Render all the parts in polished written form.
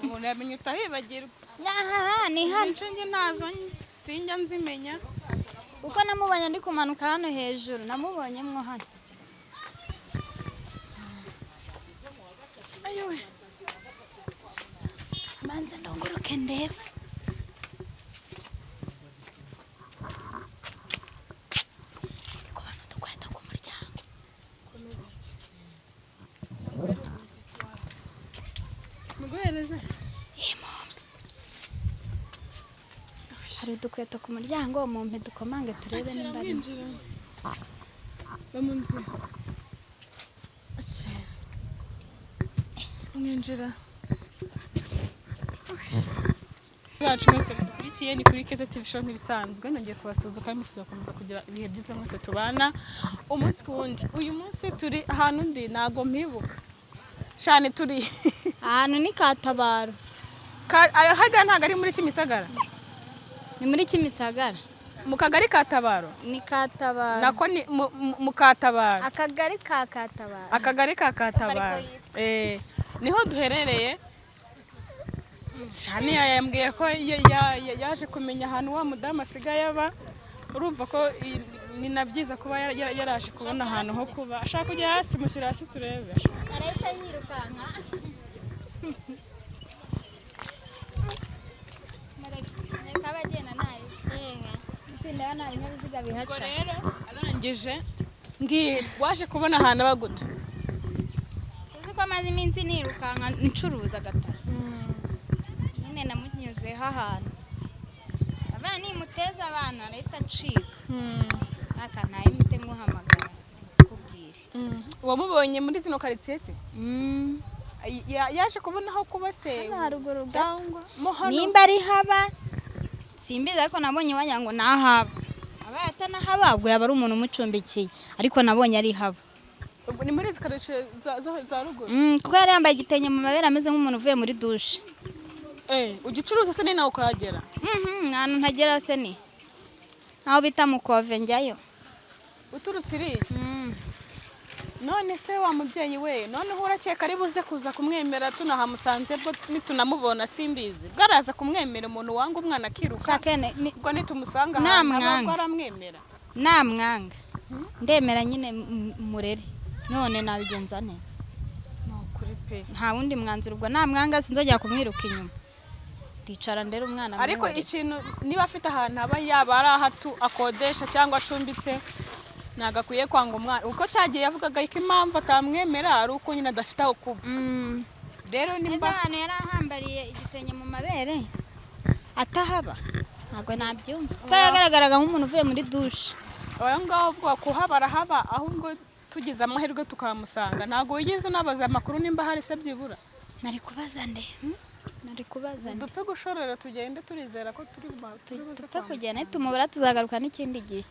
Uramenye utahibagirwa. Aha ni hano. Inshinge ntazo sinjya nzimenya. Uko namubonye ndi kumanuka hano hejuru, namubonye mwo hano. Ayowe. Manza ndonguruke ndebe. Ndi kubona udukweta ku muryango. Komeza. Muguhereze. Hari udukweto ku muryango, mumpe dukomange turebe nimba ari. Bamunze. Mwinjira. Bacu mwese mudukurikiye ni kuri Keza TV Show nk'ibisanzwe, nongeye kubasuhuza kandi mwifuza gukomeza kugira ibihe byiza mwese tubana umunsi ku wundi. Uyu munsi turi ahantu ndi ntago mpibuka cyane, turi ahantu ni Katabaro. Haga ntago ari muri Kimisagara. Ni muri Kimisagara. Mu kagari ka Tabaro. Ni Katabaro. Nako ni mu Katabaro. Akagari ka Katabaro. Akagari ka Katabaro. Niho duherereye. Shania yambwiye ko yaje kumenya ahantu wa mudamu asigaye aba. Urumva ko ni na byiza kuba yaraje kubona ahantu ho kuba. Ashaka kujya hasi, mushyira hasi turebe. Arahita yirukanka. Mureke abagenda nayo. Sindaba nta binyabiziga bihaca. Ubwo rero arangije mbwira waje kubona ahantu aba gute? Tuzi ko amaze iminsi nirukanka ncuruza gatatu. Nyine namunyuzeho ahantu. Abana nimuteza abana arahita ncika. Aka ntayo mite nguhamagara kubwire. Wamubonye muri zino quartier se? Yaje kubona aho kuba se? Haruguru cyangwa mo hano? Nimba ari haba simbizi, ariko nabonye wagira ngo nahaba. Abaye atanahaba ubwo yaba ari umuntu umucumbikiye, ariko nabonye ari haba. Ubwo ni muri izi quartier za ruguru? Kuko yari yambaye igitenge mu mabere ameze nk'umuntu uvuye muri douche. Ugicuruza se ni nawe ukahagera? Ahantu ntagera se ni aho bita Mukove njyayo. Uturutse iriya? None se wa mubyeyi we, noneho urakeka ari buze kuza kumwemera tunahamusanze bwo nitunamubona simbizi. Bwaraza kumwemera umuntu wanga umwana akiruka. Ubwo nitumusanga ahantu aramwemera. Namwanga. Ndemera nyine murere. None nabigenza nte? No kuri pe. Nta wundi mwanzuro ubwo namwanga sinzongera kumwiruka inyuma. Ndicara ndere umwana. Ariko ikintu niba afite ahantu aba yaba ari ahatu akodesha cyangwa acumbitse nagakwiye kwanga umwana. Uko cyagiye yavugaga ko impamvu atamwemera ari uko nyine adafite aho kuba. Rero nimba ahantu yari ahambariye igitenge mu mabere atahaba ntago nabyumva. Kuko yagaragaraga nk'umuntu uvuye muri douche. Oya ngaho ubwo kuhaba arahaba, ahubwo tugize amahirwe tukamusanga. Ntago wigeze unabaza amakuru nimba hari se byibura? Nari kubaza nde? Nari kubaza nde? Dupfe gushorera tugende turizera ko turi buze dupfe kugenda tumubura tuzagaruka n'ikindi gihe.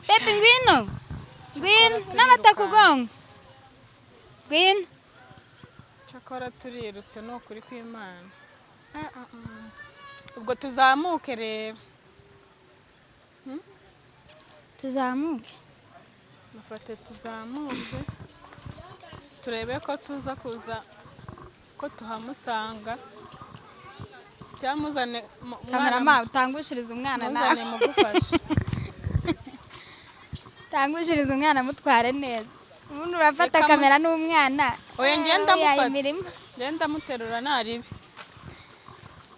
Pepe ngwino. Ngwino n'amata kugonga. Ngwino. Cyakora turirutse no kuri kw'Imana. Ubwo tuzamuke rero. Tuzamuke. Mufate tuzamuke. Turebe ko tuza kuza ko tuhamusanga. Cyamuzane kamerama utangushiriza umwana nawe. Muzane mugufashe. Tangushiriza umwana mutware neza. Umuntu urafata kamera n'umwana. Oya ngenda mufata. Ngenda muterura naribi.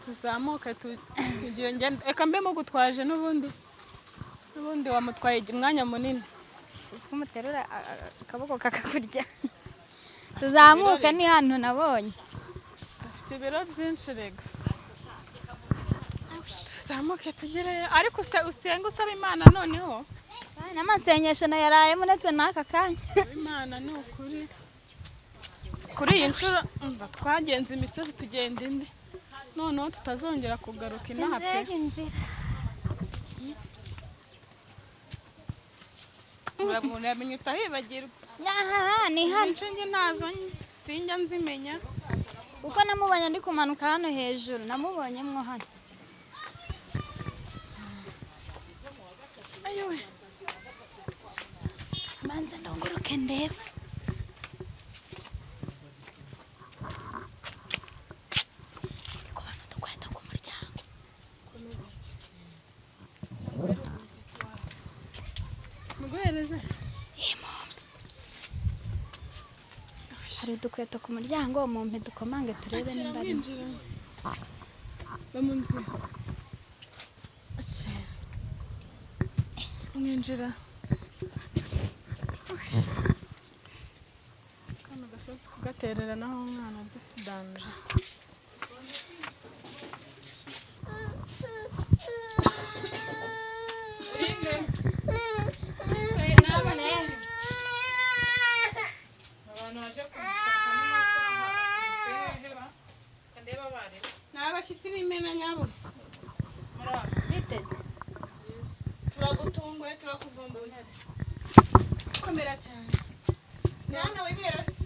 Tuzamuke tugiye ngenda eka mbe mugutwaje n'ubundi. N'ubundi wamutwaye umwanya munini. Siko muterura akaboko kakakurya. Tuzamuke ni hano nabonye. Afite ibiro byinshi rega. Tuzamuke tugere ariko usenga usaba Imana noneho. N'amasengesho na yaraye muretse n'aka kanya. Imana ni ukuri. Kuri iyi nshuro umva twagenze imisozi tugenda indi. Noneho tutazongera kugaruka inaha pe. Uramenye utahibagirwa. Aha ni hano. Inshinge ntazo sinjya nzimenya. Uko namubonye ndi kumanuka hano hejuru, namubonye mwo hano. Ayowe. Manza ndonguruke ndebe. Udukweto ku muryango, mumpe dukomange turebe Akira nimba ari. mwinjira. Bamunzi. Akira. Mwinjira. Kano gasozi kugaterera naho umwana byo si danger. Abantu baje kumushaka n'amasaha ndeba ndeba bari Ni abashyitsi b'imena nyabo. Muri abo. Biteze. Turagutunguye, turakuvumbuye. Komera cyane. Ni hano wibera se?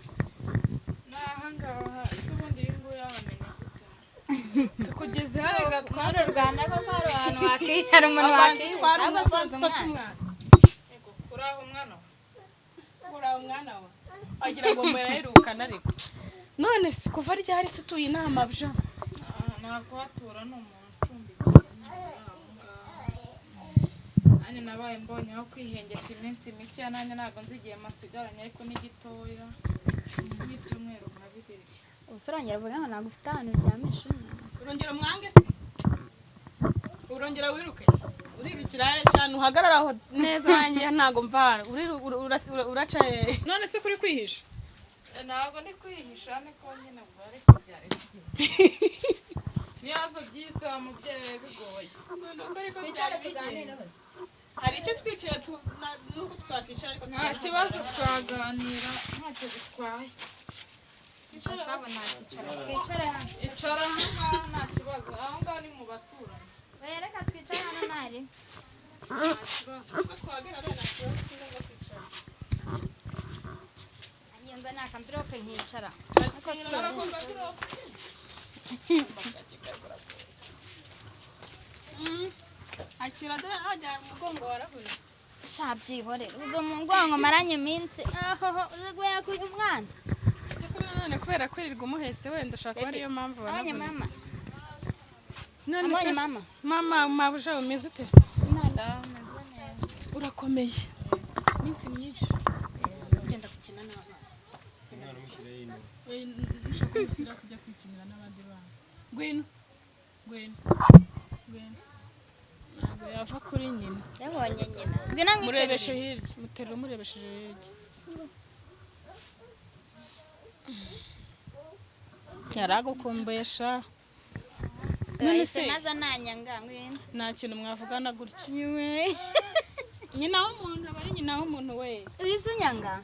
Ni ahangaha ese ubundi uyu nguyu yabamenya gute? Tukugeze hano Muri gatwara uru Rwanda koko hari ahantu wakihara umuntu twara wakihara umuntu abasaza ufata umwana. umwana. Yego, kuri aho umwana we. Uraho umwana we. Wagira ngo muraherukana ariko. None se kuva ryari se utuye inama bja? Ah, ntabwo hatura, ni umuntu ucumbikiye nyine uri aho ngaho. Nanjye nabaye mbonye aho kwihengeka iminsi mike, nanjye ntabwo nzi igihe masigaranye, ariko ni gitoya, nk'ibyumweru nka bibiri. Ubuse urongera uvuga ngo ntabwo ufite ahantu uryamisha umwana. Urongera umwange se? Urongera wiruke? Urirukira eshanu uhagarara aho neza nanjye ntabwo mva hano. Uraca hehe? None se kuri kwihisha? Ntabwo ndi kwihisha, niko nyine ubwo ariko byari bigiye ibibazo by'isi wa mubyeyi we bigoye. None uko ariko byari bigenze. Hari icyo twicaye nubwo tutakicara ariko Nta kibazo, twaganira ntacyo bitwaye. Asaba nakicara. Twicare hano. Icara aho ngaho nta kibazo, aho ngaho ni mu baturanyi. Oya, reka twicare hano ntari. Nta kibazo. Nubwo twahagarara nta kibazo, si ngombwa kwicara. Iyo nzana akamvirope nkicara. Barakumva ko akira dore nawe wajyana umugongo waravunitse. Sha byihorere. Uzi umugongo maranye iminsi. Ahoho, uzi guheka uyu mwana. Cyakora nanone kubera kwirirwa umuhetse wenda ushobora kuba ariyo mpamvu Abonye mama. wanavunitse. None Abonye se mama. mama mabuja umeze ute se? Ndameze neza. Urakomeye. Iminsi myinshi. Genda gukina n'abana. Ushaka kumushyira hasi ujya kwikinira n'abandi bana. Ngwino. Ngwino. Ngwino. Ntabwo yava kuri nyina. Yabonye nyina. Ngwino Murebeshe mwiterure. hirya. Muterura umurebesheje hirya. Yaragukumbuye sha. None Yahise se maze nanyanga ngwino. nta kintu mwavugana gutyo. Nywe. Nyina w'umuntu aba ari nyina w'umuntu we. Uzi unyanga?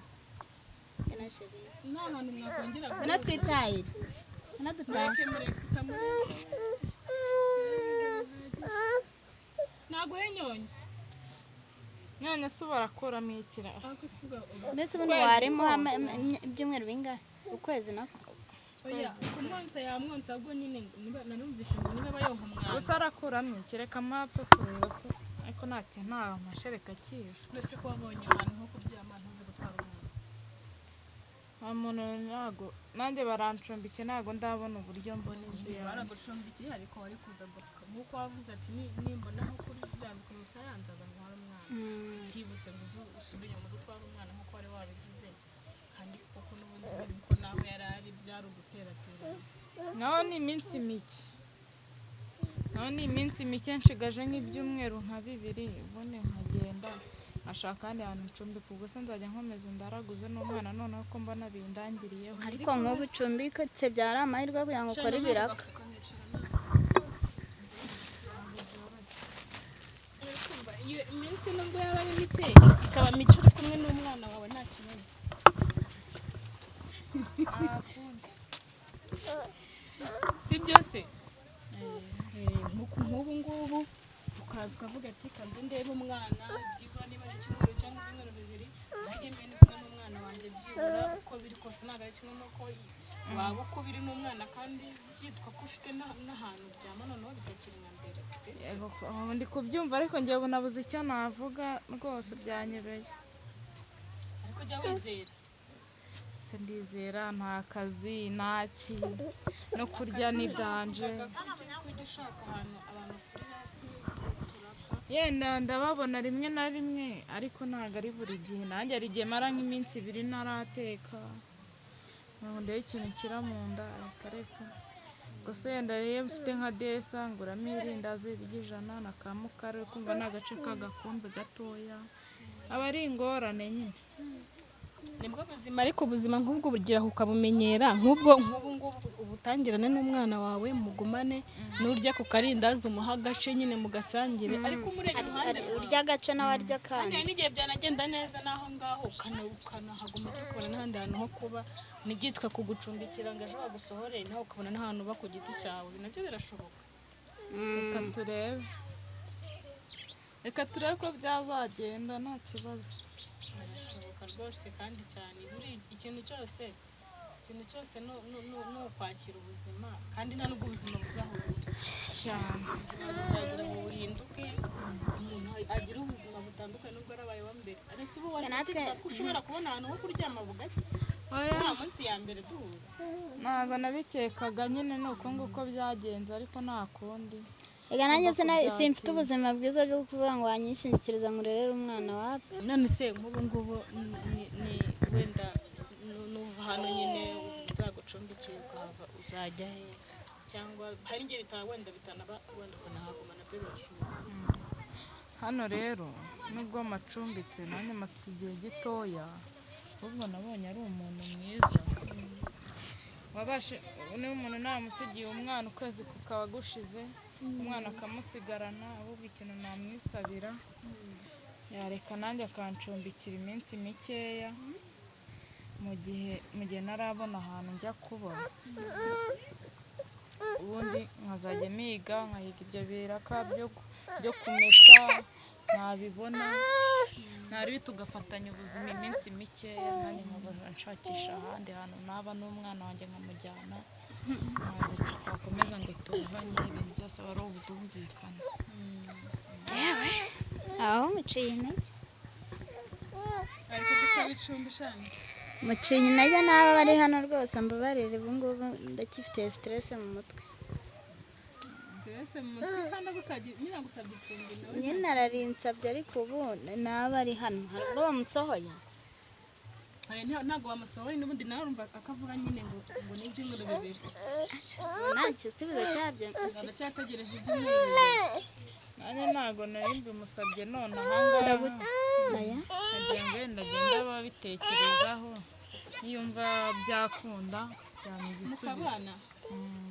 Ngwino chérie. Nta hantu mwakongera Ngwino twitahire. Ngwino dutahe. Mureke mureke utamureke. Ntaguhe nyonyo. None se barakuramo ikira? Ariko si bwa Mbese ubundi warimo ibyumweru bingahe? Ukwezi nako. Oya, kumwonsa yamwonsa, ahubwo nyine niba narumvise ngo niba bayonka umwana. Gusa arakuramo iki? Reka mpapfe kureba ko ariko nta kintu, nta mashereka akiza. Mbese ko wabonye ahantu ho kuryama ntuzi gutwara umwana. Nta muntu, ntago nanjye barancumbikiye, ntago ndabona uburyo mbona inzu yanjye. Baragucumbikiye ariko wari kuza gutuka nk'uko wavuze ati nimbona aho kuryambika umusaya nzaza ntware umwana. Utibutse ngo uze usubire inyuma uze utware umwana nk'uko wari wabivuze, kandi koko n'ubundi ubizi ko naho yari ari byari uguterateranya. Naho ni iminsi mike, naho ni iminsi mike nshigaje, nk'ibyumweru nka bibiri, ubundi nkagenda nkashaka ahandi hantu ncumbika. Ubwo se nzajya nkomeza ndaraguze n'umwana noneho ko mbona bindangiriyeho? Ariko nk'ubu ucumbitse byari amahirwe kugira ngo ukore ibiraka. Agafuka nkicara nawe. Urikumva, iyo iminsi nubwo yaba ari mike ikaba mike uri kumwe n'umwana wawe nta kibazo. Si byose. Nk'ubu ngubu ukaza ukavuga ati kanze ndebe umwana byibura niba ari icyumweru cyangwa ibyumweru bibiri, nanjye mbe ndi kumwe n'umwana wanjye byibura. Uko biri kose ntabwo ari kimwe n'uko waba uko biri n'umwana kandi byitwa ko ufite n'ahantu uryama noneho bitakiri nka mbere. Yego, ndi kubyumva ariko njyewe ubu nabuze icyo navuga rwose, byanyobeye. Ariko jya wizera. Se ndizera? Nta kazi, nta kintu, no kurya ni danger. Kujya ushaka ahantu abantu bafurira hasi turapfa. Yenda ndababona rimwe na rimwe ariko ntabwo ari buri gihe. Nanjye hari igihe mara nk'iminsi 2 ntarateka. Ngo ndebe ikintu nshyira mu nda, reka reka. Gusa wenda rero mfite nka desa nguramo irindazi ry'ijana na ka mukara, uri kumva ni agace k'agakombe gatoya, aba ari ingorane nyine. Nibwo buzima, ariko ubuzima nk'ubwo bugira ukabumenyera, nk'ubwo nk'ubu ngubu ubutangirane n'umwana wawe mugumane, n'urya ku karindazi umuha agace nyine mugasangire, ariko umureba iruhande rwawe. Urya agace nawe arya Kandi kandi. hari n'igihe byanagenda neza n'aho ngaho ukanahaguma, ukabona n'ahandi hantu ho kuba, ntibyitwe kugucumbikira ngo ejo bagusohore, nawe ukabona n'ahantu uba ku giti cyawe, nabyo birashoboka. Reka turebe, reka turebe ko byazagenda nta kibazo. Birashoboka rwose kandi cyane. Buri ikintu cyose, ikintu cyose ni ukwakira ubuzima, kandi nta nubwo ubuzima buzahora Cyane. Ubuzima buzagera ngo buhinduke, umuntu agire ubuzima butandukanye n'ubwo yarabayeho mbere. Ariko ubu wari Natwe- ukeka ko ushobora kubona ahantu ho kuryama bugacya Oya, nta munsi ya mbere duhura? Ntabwo nabikekaga nyine, ni uko nguko byagenze, ariko nta kundi. Ega nanjye Ugomba simfite kubyakira. ubuzima bwiza bwo kuvuga ngo wanyishingikiriza ngo urerere umwana wawe. None se nk'ubu ngubu ni wenda nuva hano nyine uzagucumbikiye ukahava, uzajya he? Cyangwa hari igihe bitaba, wenda bitanaba, wenda ukanahaguma, nabyo birashoboka. Hano rero nubwo macumbitse nanjye mafite igihe gitoya, ahubwo nabonye ari umuntu mwiza wabashe, niba umuntu namusigiye umwana ukwezi kukaba gushize, umwana akamusigarana, ahubwo ikintu namwisabira yareka nanjye akancumbikira iminsi mikeya mu gihe ntarabona ahantu njya kuba, ubundi nkazajya miga, nkahiga ibyo biraka byo kumesa, nabibona naribi tugafatanya ubuzima iminsi mikeya, nanjye nkaba nshakisha ahandi hantu naba n'umwana wanjye nkamujyana, ntabwo twakomeza ngo tubanye, ibintu byose aba ari ubwumvikane. Aho muciye intege. Ari kugusaba icumbi shani. Muciye intege n'aba bari hano rwose, mbabarire, ubu ngubu ndacyifitiye stress mu mutwe. Stress mu mutwe kandi agusabye nyine, agusabye icumbi nawe? Nyine ararinsabye, ariko ubu n'aba ari hano hari ubwo bamusohoye. Aya, ntabwo bamusohoye, n'ubundi nawe urumva akavuga nyine ngo ni ibyumweru 2. Nta gisubizo cyabyo mfite. Aracyategereje ibyumweru 2. Nanjye ntabwo nari mbimusabye none ahangaha, Aya. nkagira ngo wenda agende ababitekerezaho, niyumva byakunda yampa igisubizo. Mukabana.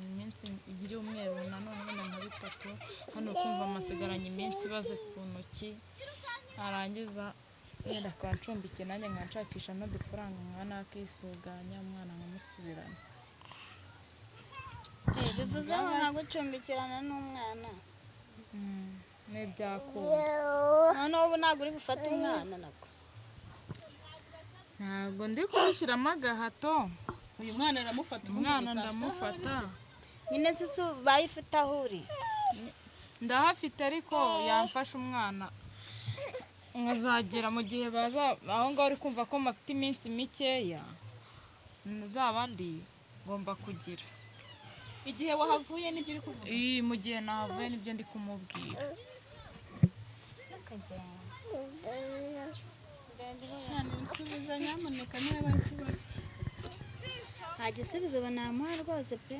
Iminsi ibyumweru nanone wenda nka 3 hano, kumva amasigaranye iminsi ibaze ku ntoki, narangiza wenda akancumbikira, nanjye nkanshakisha n'udufaranga nka nakisuganya, umwana nkamusubirana. Bivuze ngo nkagucumbikirana n'umwana? Ntibyakunda. Noneho ubu ntabwo uri bufate umwana nabwo? Ntabwo ndi kubishyiramo agahato. Uyu mwana aramufata ubu? Umwana ngubu saa sita. ndamufata. Nyine se si ubaye ufite aho uri? Ndahafite, ariko yamfasha umwana nkazagera mu gihe baza aho ngaho, uri kumva ko mafite iminsi mikeya nzaba ndi ngomba kugira. Igihe wahavuye nibyo uri kuvuga? Iyi mu gihe nahavuye nibyo ndi kumubwira. Cyane nsubiza nyamuneka niba ari ikibazo. Nta gisubizo namuha rwose pe.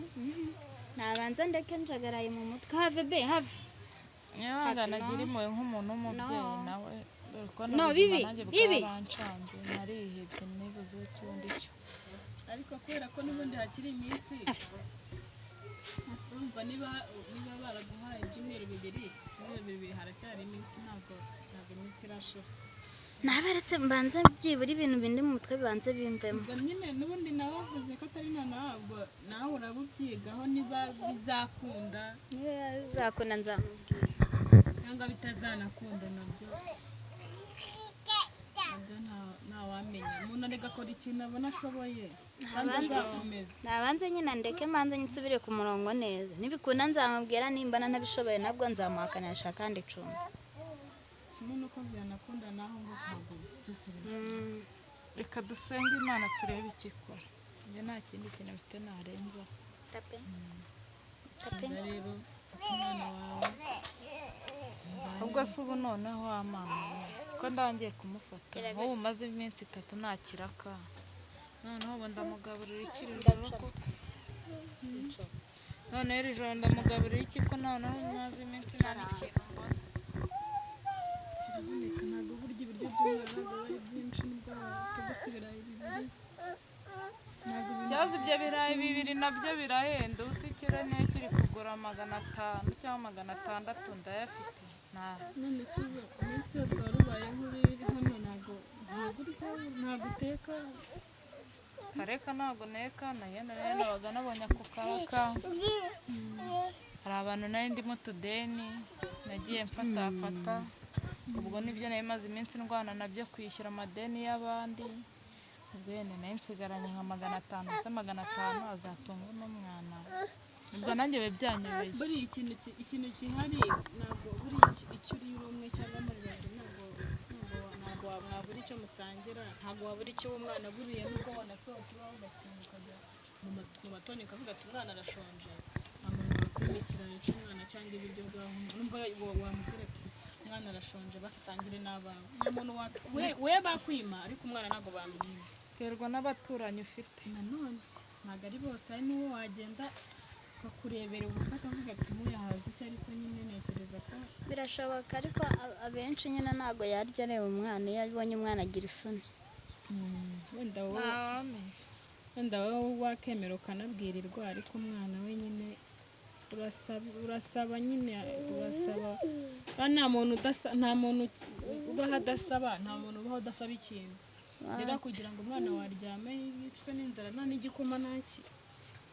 Nabanza ndeke njagaraye mu mutwe, have be have. Nyabangana No. agira impuhwe nk'umuntu w'umubyeyi. No. Nawe dore ko No, n'ubuzima bibi, nanjye bibi. bwarancanze, narihebye, nibuze icyo ndi cyo. Ariko kubera ko n'ubundi hakiri iminsi, urumva niba baraguhaye ibyumweru 2, ibyumweru 2 haracyari iminsi, ntabwo iminsi irashira. Nabaretse mbanze byibura ibintu bindi mu mutwe bibanze bimvemo. Ubwo nyine n'ubundi nawe avuze ko atari nonaha, ubwo nawe uraba ubyigaho niba bizakunda. Niba bizakunda nzamubwira. Cyangwa bitazanakunda, nabyo ntawamenya, umuntu arega akora ikintu abona ashoboye kandi azakomeza. Nabanze nyine ndeke mbanze nsubire ku murongo neza, nibikunda nzamubwira, nimbona ntabishoboye nabwo nzamuhakanisha kandi icumbi. Kimwe n'uko byanakunda naho ngo kuhaguma byose birashoboka. Reka dusenge Imana turebe icyo ikora, njye nta kindi kintu mfite narenzaho. Tape tape. Nza rero fata umwana wawe. Ubwo se ubu noneho wa mama we ko ndangiye kumufata, nk'ubu maze iminsi 3 nta kiraka. Noneho ubu ndamugaburira iki iri joro koko? Noneho iri joro ndamugaburira iki ko noneho maze iminsi nta n'ikintu mbona? Kiraboneka, ntabwo burya ibiryo by'umwana ntabwo biba ari byinshi, nubwo watogosa ibirayi bibiri, ntabwo ibintu. Ikibazo, ibyo birayi bibiri nabyo birahenda. Ubu se ikiro niyo kiri kugura 500 cyangwa 600, ndayafite nta. None se ubu iminsi yose wari ubayeho uri hano, ntabwo urya, ntabwo uteka? Kareka, ntabwo neka nayo nayo nabaga nabonye ako karaka. Hari abantu nari ndimo utudeni nagiye mfatafata, ubwo nibyo nari maze iminsi ndwana nabyo, kwishyura amadeni y'abandi. Ubwo yenda nari nsigaranye nka 500. Se 500 azatunga uno mwana? Ubwo nanjye biba byanyobeye. Buriya ikintu gihari, ntabwo buriya icyo uriye uri umwe cyangwa muri babiri, ntabwo mwabura icyo musangira, ntabwo wabura icyo uha umwana. Buriya nubwo wanasohoka iwawe ugakinga ukajya mu matoni ukavuga ati umwana arashonje, nta muntu wakwima ikirayi cy'umwana cyangwa ibiryo bwaho. Nubwo wamubwira ati umwana arashonje, basasangire n'abawe, nta muntu we bakwima, ariko umwana ntabwo bamwima. Terwa n'abaturanyi ufite. Nanone ntabwo ari bose, hari n'uwo wagenda akakurebera ubusa akavuga ati muyahaze icyo, ariko nyine ntekereza ko Birashoboka, ariko abenshi nyine ntabwo yarya areba umwana. Iyo abonye umwana agira isoni. Wenda wowe Ntawamenya. Wenda wowe wakemera ukanabwirirwa, ariko umwana we nyine urasaba nyine, urasaba. Nta muntu ubaho adasaba, nta muntu ubaho adasaba ikintu. Rero kugira ngo umwana waryame yicwe n'inzara nta n'igikoma ntaki,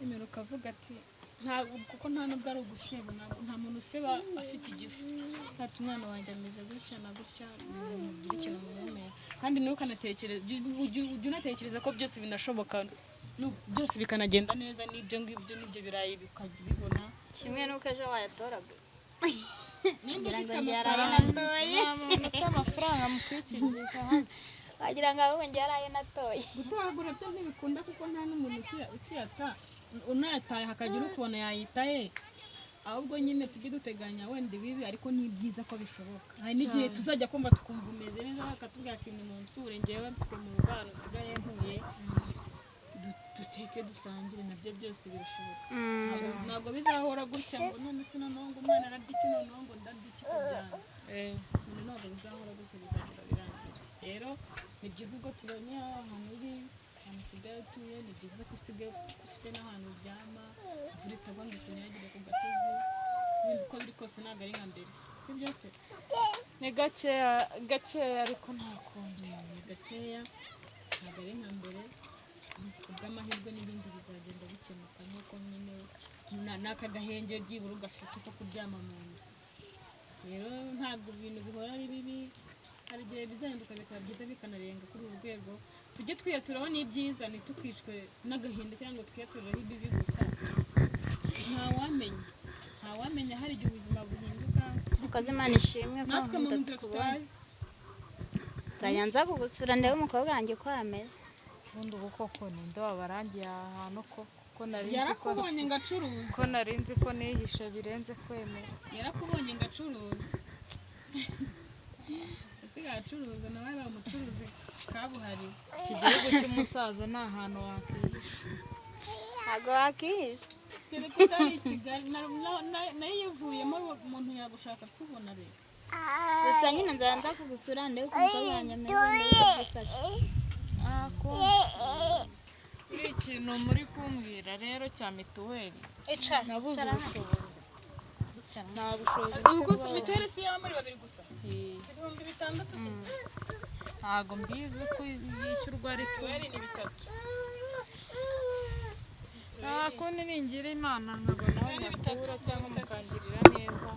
emera ukavuga ati nta, kuko nta nubwo ari uguseba, nta muntu useba afite igifu. Ati umwana wanjye ameze gutya na gutya, mugire ikintu mumumera. Kandi nawe ukanatekereza, ujye unatekereza ko byose binashoboka, byose bikanagenda neza, n'ibyo ngibyo n'ibyo birayi bikajya ubibona. Kimwe n'uko ejo wayatoragura. Nimba Wagira ngo ufite njye yaraye amafaranga natoye. Nta muntu ufite amafaranga mu kw'iki gihe ahari. Wagira ngo ahubwo njye yaraye natoye. Gutoragura byo ntibikunda, kuko nta n'umuntu ukiyata, unayataye hakagira ukubona yayitaye. Ahubwo nyine tujye duteganya wenda ibibi, ariko ni byiza ko bishoboka. Hari n'igihe tuzajya kumva tukumva umeze neza, bakatubwira ati ni munsure, ngewe mfite mu rugo ahantu nsigaye ntuye, duteke dusangire, nabyo byose birashoboka. Ntabwo bizahora gutya ngo none se noneho ngo umwana ararya iki, noneho ngo ndarya iki, kubyanze. Ibintu ntabwo bizahora gutya, bizagera birangira. Rero ni byiza ubwo tubonye ahantu uri, ahantu usigaye utuye, ni byiza ko usigaye ufite n'ahantu uryama, imvura itagwa ngo ikunyagire ku gasozi. Ibintu uko biri kose ntabwo ari nka mbere, si byo se? Ni gakeya gakeya, ariko nta kundi. Ni gakeya, ntabwo ari nka mbere. Kubw'amahirwe n'ibindi bizagenda bikemuka, nk'uko nyine n'aka gahenge byibura ugafite ko kuryama mu nzu. Rero ntabwo ibintu bihora ari bibi, hari igihe bizahinduka bikaba byiza, bikanarenga kuri uru rwego. Tujye twiyaturaho n'ibyiza, ntitukicwe n'agahinda cyangwa ngo twiyatureho ibibi gusa. Ntawamenya, ntawamenya, hari igihe ubuzima buhinduka. Mukozi, Imana ishimwe ko Natwe mu nzira tutakubonye. tutazi. Nzajya nza kugusura ndebe umukobwa wanjye uko ameze. Ubundi ubu koko ninde wabarangiye aha hantu ko nari nzi ko Yarakubonye ngo acuruza. Ko nari nzi ko nihishe birenze kwemera. Yarakubonye ngo acuruza, asigaye acuruza, nawe ari umucuruzi kabuhariwe. Iki gihugu cy'umusaza ni ahantu wakwihisha. Ntabwo wakihisha. Kereka utari i Kigali, nayo iyo uvuyemo umuntu yagushaka kubona rero. Gusa nyine nzajya nza kugusura ndebe uko umukobwa wanjye ameze, ndebe uko byifashe. Kuri ikintu muri kumbwira rero cya mituweli, Icara. nabuze Icara hano. ubushobozi. Icara. Nta bushobozi. Ubwo se mituweli si iy'aba muri babiri gusa? Si 6000 se? Ntabwo mbizi ko yishyurwa, ariko Mituweli ni bitatu. Nta kundi, ningira Imana nkabona aho Mituweli bitatu. nyakura cyangwa mukangirira neza,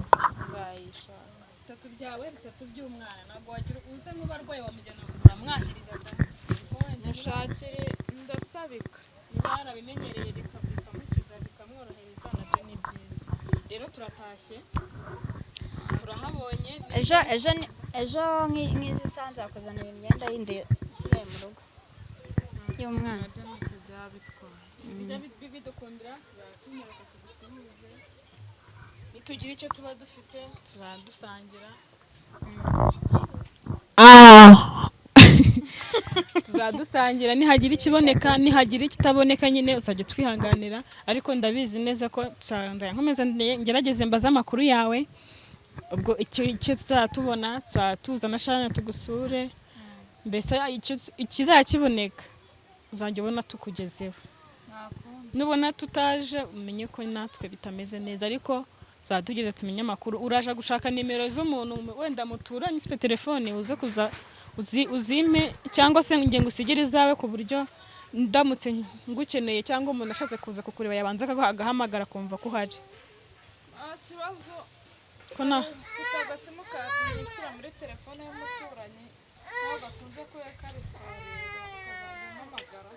nzayishaka. Bitatu byawe, bitatu by'umwana. Ntabwo wagira uze nk'ubarwayi wamujyana, uramwahirira da. Kuko wenda Mushakire, ndasabika. Niba yarabimenyereye bikamukiza, bikamworohereza, nabyo ni byiza. Rero turatashye, turahabonye. Ejo nk'izi saha nzakuzanira imyenda yindi isigaye mu rugo y'umwana. Nabyo ntacyo byaba bitwaye. Bijya bidukundira tunyereka tugusuhuze, nitugira icyo tuba dufite turadusangira. Tuzadusangira nihagira ikiboneka, nihagira ikitaboneka nyine uzajya twihanganira, ariko ndabizi neza ko nkomeza ngerageze mbaze amakuru yawe. Ubwo icyo tuzatubona tuzatuza na shana tugusure, mbese ikizajya kiboneka uzajya ubona tukugezeho. Nubona tutaje umenye ko natwe bitameze neza, ariko tuzajya tumenye amakuru. Uraje gushaka nimero z'umuntu wenda muturanye ufite telefone, uze kuza uzime cyangwa se nge ngusigire izawe, ku buryo ndamutse ngukeneye cyangwa umuntu ashatse kuza kukureba yabanza agahamagara akumva ko uhari. Nta kibazo. Ko na Mfite agasimukadi nibikira muri telefone y'umuturanyi, ntabwo gakunze kuba karifarira, ukazajya umpamagara.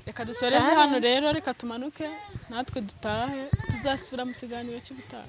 Reka dusoreze hano rero, reka tumanuke natwe dutahe, tuzasubira mu kiganiro cy'ubutaha.